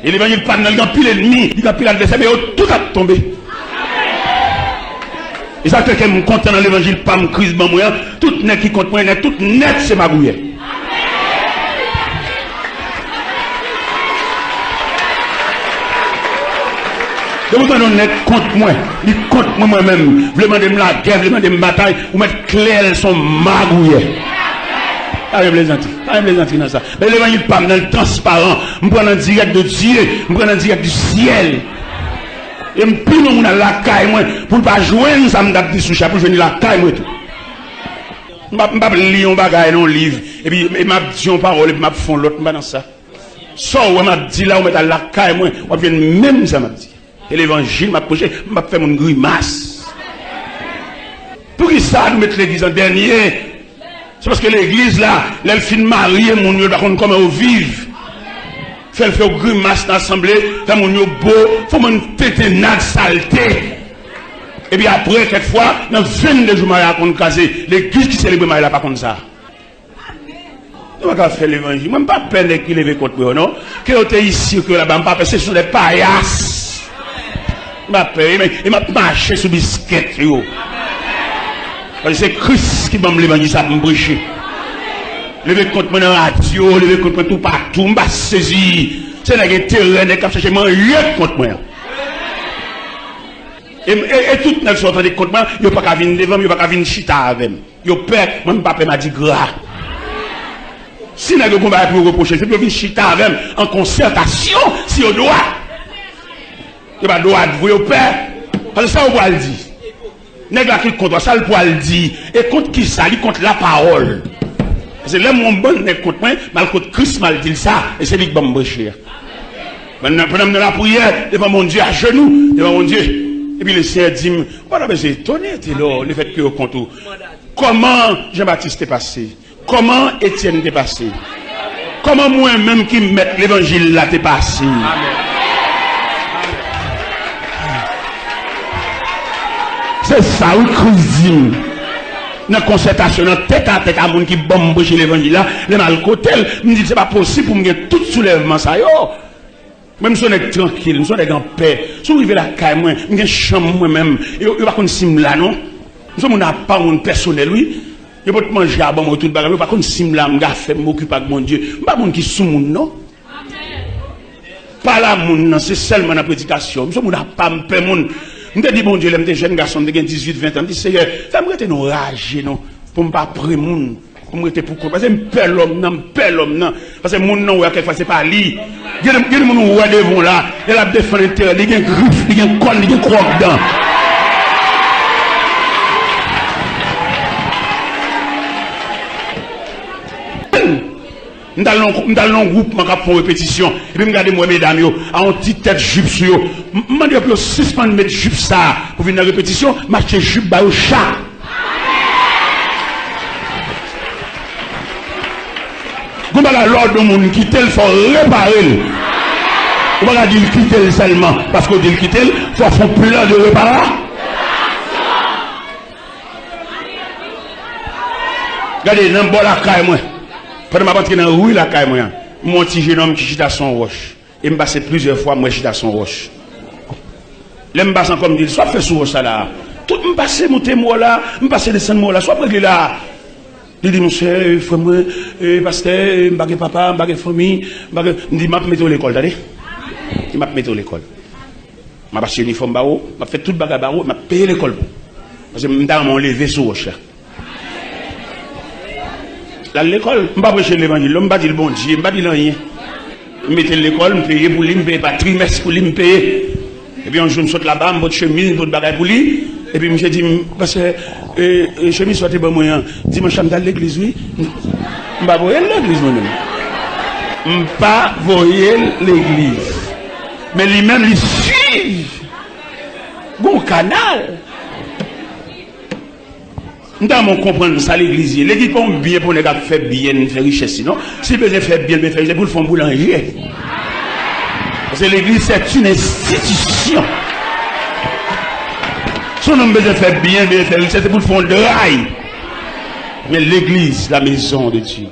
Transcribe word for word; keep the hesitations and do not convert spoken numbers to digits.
E levanjil pa m nan, li gen anpil ènmi, li gen anpil advèsè, men yo tout ap tonbe. E sa k fè ke m kontan nan levanjil pa m Kris ban mwen an. Tout nèg ki kont mwen, nèg tout nèt se magouyè. Depi w tande yon nèg kont mwen, li kont mwen mwen menm, vle mande m lagè, vle mande m batay, ou mèt klè l se yon magouyè. Pa gen plezantri, pa gen plezantri nan sa. Men levanjil pa m nan, l transparan. M pran nan dirèk de Dye, m pran nan dirèk di syèl. E m pi lwen moun al lakay mwen pou l pa jwenn sa m t ap di sou chay, pou l jwenn li lakay mwen tou. M p ap, m p ap li yon bagay nan yon liv, epi e m ap di yon pawòl, epi m ap fè yon lòt, m pa nan sa. Sa w wè m ap di la, ou mèt al lakay mwen, w ap jwenn menm sa m ap di. E levanjil m ap preche, m p ap fè moun grimas. Poukisa nou met legliz an dènye? Se paske legliz la, lè l fin marye moun yo, l pa konn kòman yo viv. Fè l fè w grimas nan asanble, fè moun yo bo, fè w bann tentennad, salte. Epi apre, kèk fwa, nan vennde jou maryaj la konn kraze. Legliz ki selebre maryaj la pa konn sa. Nou pa ka fè levanjil. Mwen, m pa pè nèg ki leve kont mwen yo, non. Ke yo te isi, ke yo laba, m pa pè. Ce sont des paillasses. M pa pè, e m, e m ap mache sou biskèt yo. Paske se Kris ki ban m levanjil sa pou m preche. Leve kont mwen nan radyo, leve kont mwen toupatou, m pa sezi. Se nèg enterè, nèg k ap chache manje kont mwen an. E, e, e tout nèg sa w tande kont mwen, yo pa ka vin devan m, yo pa ka vin chita avè m. Yo pè, mwen m pa pè madigra. Si nèg yo gon bagay pou yo repwoche, se pou yo vin chita avè m an konsètasyon, si yo dwat. Yo pa dwat vre, yo pè. Paske sa yo pral di? Nèg la ki kont ou a, sa l pral di? E kont kisa? Li kont lapawòl. Paske lè m wè yon bann nèg kont mwen, m al kot Kris, m al di l sa, e se li k ban m preche a. Pandan, pandan m nan lapriyè, devan Bondye, ajenou, devan Bondye. Epi Lesenyè di m, ou pa ta bezwen etone, Telò, lefètke yo kont ou. Kòman Jan Batis te pase? Kòman Etyèn te pase? Kòman mwen menm ki mèt levanjil la te pase? Se sa wi Kris di m. Nan konsètasyon, nan tèt a tèt a moun ki ban m preche levanjil la, lè m al kote l, m di l se pa posib pou m gen tout soulèvman sa yo. Mwen, m se yon nèg trankil, m se yon nèg anpè. Si w rive lakay mwen, m gen chanm mwen menm. Yo, yo pa konn si m la, non. M se yon moun apa, yon moun pèsonèl, wi. Yo pot manje a ban mwen, tout bagay, yo pa konn si m la, m gen afè m, m okipe ak Bondye. M pa moun ki sou moun, non. Pa la moun nan, se sèlman nan predikasyon. M se yon moun apa, m pè moun. M te di Bondye, lè m te jèn gason, m te gen dizuit, ven tan, m di, Seyè, fè m rete nan yon raje, non, pou m pa pre moun. Pou m rete pou kont. Paske m pè lòm nan, m pè lòm nan. Paske moun nan ou wè a kèk fwa se pa li. Gen, gen moun ou wè devan w la, lè l ap defann enterè, li gen grif, li gen kòn, li gen kwòk dan. M t al nan, m t al nan yon gwoupman k ap fè yon repetisyon. Epi m gade m wè medam yo, a yon ti tèt jip sou yo. M, m mande yo pou yo sispann met jip sa a pou vin nan repetisyon. M achte jip ba yo chak. Gon bagay lè w di yon moun kite l, fò w repare l. Ou pa ka di l kite l sèlman, paske w di l kite l, fò w fè yon plan de repara. Gade, nan bò lakay mwen, pandan m ap antre nan ri lakay mwen an, m wè yon ti jenòm ki chita sou yon wòch. E m pase plizyè fwa, m wè chita sou yon wòch. Lè m pase ankò, m di l, sa w ap fè sou wòch sa la a? Tout m pase, monte m wè w la, m pase desann m wè w la, sa w ap regle la a? Li di, monchè, e, frè mwen, e, pastè, e, m pa gen papa, m pa gen fanmi, m pa gen, m di, m ap mete w lekòl, tande. M ap mete w lekòl. M ap achte inifòm ba ou, m ap fè tout bagay ba ou, m ap peye lekòl pou ou. Paske m ta renmen w leve sou wòch la. L al lekòl, m pa preche levanjil, non, m pa di l Bondye, m pa di l anyen. M mete l lekòl, m peye pou li, m peye pa trimès pou li, m peye. Epi yon jou m sot laba, m pot chemiz, m pot bagay pou li. Epi misye di m, pastè, e, e, chemiz sa w te ban mwen an, dimanch la m t al legliz wi. M pa voye l legliz mwen menm. M pa voye l legliz. Men li menm li swiv. Gon kanal. M ta renmen w konprann sa legliz ye. Legliz pa yon byen pou nèg ap fè byen, fè richès li, non. Si l bezwen fè byen, l bezwen fè richès, pou l fè yon boulanje. Paske legliz, c'est une institution. Si yon nonm bezwen fè byen, bezwen fè richès, se pou l fè yon dray. Men legliz, la maison de Dieu.